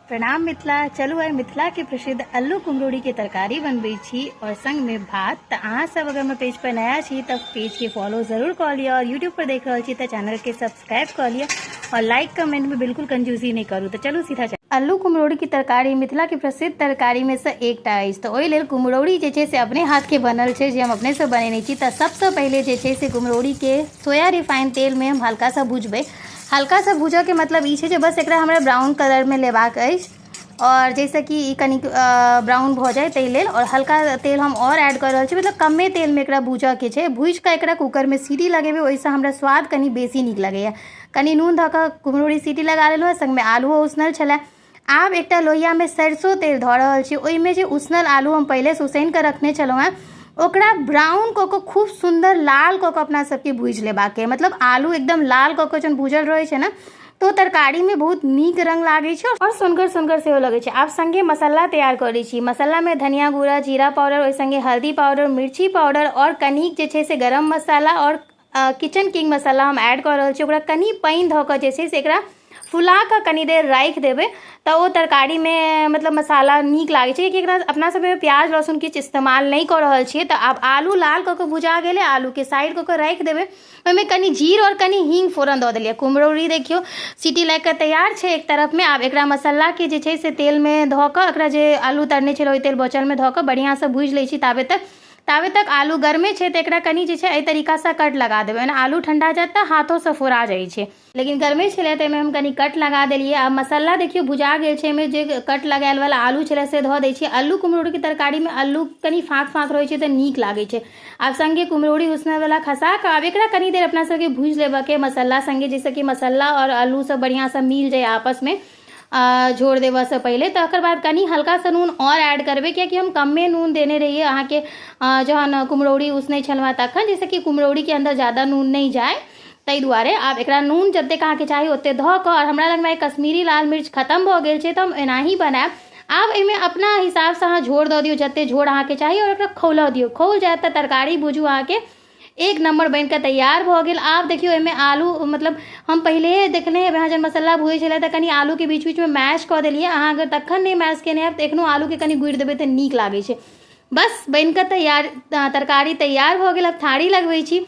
प्रणाम मिथिला। चलू आइ मिथिला के प्रसिद्ध अल्लू कुम्हरौरी के तरकारी बनबै छी और संग में भात। तऽ अहाँ सब अगर हमर पेज पर नया छी तऽ पेज के फॉलो जरूर कऽ लिअ और यूट्यूब पर देख रहल छी तऽ चैनल के सब्सक्राइब कऽ लिअ और लाइक कमेंट में बिल्कुल कंजूसी नहीं करू। तऽ चलू सीधा अल्लू कुम्हरौरी के तरकारी मिथिला के प्रसिद्ध तरकारी में से एकटा अछि। तऽ ओहि लेल कुम्हरौरी जे छै से अपने हाथ के बनल छै, जे हम अपने से बनेने छी। तऽ सबसँ पहिले जे छै से कुम्हरौरी के सोया रिफाइन तेल में हम हल्का सा भुजबै। हल्का सा भूजऽ के मतलब ई छै जे बस एकरा हमरा ब्राउन कलरमे लेबाक अछि आओर जाहिसँ कि ई कनिक ब्राउन भऽ जाय ताहि लेल। आओर हल्का तेल हम आओर ऐड कऽ रहल छी, मतलब कमे तेलमे एकरा भूजऽके छै। भूजि कऽ एकरा कूकरमे सीटी लगेबै, ओहिसँ हमरा स्वाद कनि बेसी नीक लगैए। कनि नून धऽ कऽ कुम्हरौरी सीटी लगा लेलहुँ हँ, सङ्गमे आलूओ उसनल छलै। आब एकटा लोहियामे सरिसो तेल धऽ रहल छी। ओहिमे जे उसनल आलू हम पहिलेसँ उसनि कऽ रखने छलहुँ हेँ, ओकरा ब्राउन कऽ कऽ खूब सुन्दर लाल कऽ कऽ अपना सबके भूजि लेबाक अइ। मतलब आलू एकदम लाल कऽ कऽ जहन भूजल रहै छै ने, तऽ ओ तरकारीमे बहुत नीक रङ्ग लागै छै आओर सोनगर सोनगर सेहो लगै छै। आब सङ्गे मसाला तैयार करै छी। मसालामे धनिया गुड़ा, जीरा पाउडर, ओहि सङ्गे हल्दी पाउडर, मिर्ची पाउडर आओर कनिक जे छै से गरम मसाला आओर किचन किंग मसाला हम ऐड कऽ रहल छी। ओकरा कनि पानि धऽ कऽ जे छै से एकरा फुला कऽ कनि देर राखि देबै, तऽ ओ तरकारीमे मतलब मसाला नीक लागै छै, कियाकि एकरा अपना सबमे प्याज लहसुन किछु इस्तेमाल नहि कऽ रहल छियै। तऽ आब आलू लाल कऽ कऽ भुजा गेलै, आलूके साइड कऽ कऽ राखि देबै। ओहिमे कनि जीर आओर कनि हींग फोरन दऽ देलियै। कुम्हरौरी देखियौ सीटी लागि कऽ तैयार छै एक तरफमे। आब एकरा मसालाके जे छै से तेलमे धऽ कऽ, एकरा जे आलू तरने छलहुँ ओहि तेल बचलमे धऽ कऽ बढ़िआँसँ भूजि लै छी। ताबे तक आलू गरमे छै, तऽ एकरा कनि जे छै एहि तरीकासँ कट लगा देबै। ओना आलू ठण्डा जायत तऽ हाथोसँ फोड़ा जाइ छै, लेकिन गरमे छलै तऽ एहिमे हम कनि कट लगा देलियै। आब मसाला देखियौ भुजा गेल छै, एहिमे जे कट लगायल आलू छलै से धऽ दै छियै। अल्लू कुम्हरौरीके तरकारीमे अल्लू कनि फाँक फाँक रहै छै तऽ नीक लागै छै। आब सङ्गे कुम्हरौरी उसनयवला खसा कऽ आब एकरा कनि देर अपना सबके भूजि लेबऽके मसाला सङ्गे, जाहिसँ कि मसाला आओर आलू सब बढ़िआँसँ मिल जाय आपसमे झोर देबऽसँ पहिले। तकर बाद कनि हल्का सा नून आओर ऐड करबै, कियाकि हम कमे नून देने रहियै अहाँके जहन कुम्हरौरी उसनै छलहुँ तखन, जाहिसँ कि कुम्हरौरीके अन्दर ज्यादा नून नहि जाय, ताहि दुआरे। आब एकरा नून जतेक अहाँके चाही ओतेक धऽ कऽ, आओर हमरा लगमे आइ कश्मीरी लाल मिर्च खतम भऽ गेल छै, तऽ हम एनाही बनायब। आब एहिमे अपना हिसाबसँ अहाँ झोर दऽ दियौ, जतेक झोर अहाँके चाही, आओर ओकरा खौलऽ दियौ। खौल जायत तऽ तरकारी बुझू अहाँके एक नम्बर बनिकऽ तैयार भऽ गेल। आब देखियौ एहिमे आलू, मतलब हम पहिलेहे देखने हेबै अहाँ, जहन मसाला भुजै छलै तऽ कनि आलूके बीच बीचमे मैश कऽ देलियै। अहाँ अगर तखन नहि मैश केने हैब तऽ एखनो आलूके कनि गुड़ि देबै तऽ नीक लागै छै। बस बनिकऽ तैयार तरकारी तैयार भऽ गेल। आब थारी लगबै छी।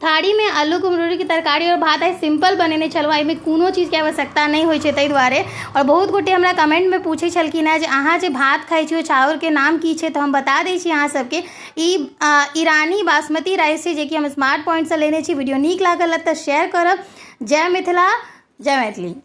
थारीमे आलू कुम्हरौरीके तरकारी आओर भात आइ सिम्पल बनेने छलहुँ। एहिमे कोनो चीजके आवश्यकता नहि होइ छै, ताहि दुआरे। आओर बहुत गोटे हमरा कमेन्टमे पूछै छलखिन हेँ जे अहाँ जे भात खाइ छी ओहि चाउरके नाम की छै, तऽ हम बता दै छी अहाँ सबके, ई ईरानी बासमती राइस छै, जेकि हम स्मार्ट पॉइंटसँ लेने छी। वीडियो नीक लागल तऽ शेयर करब। जय मिथिला, जय मैथिली।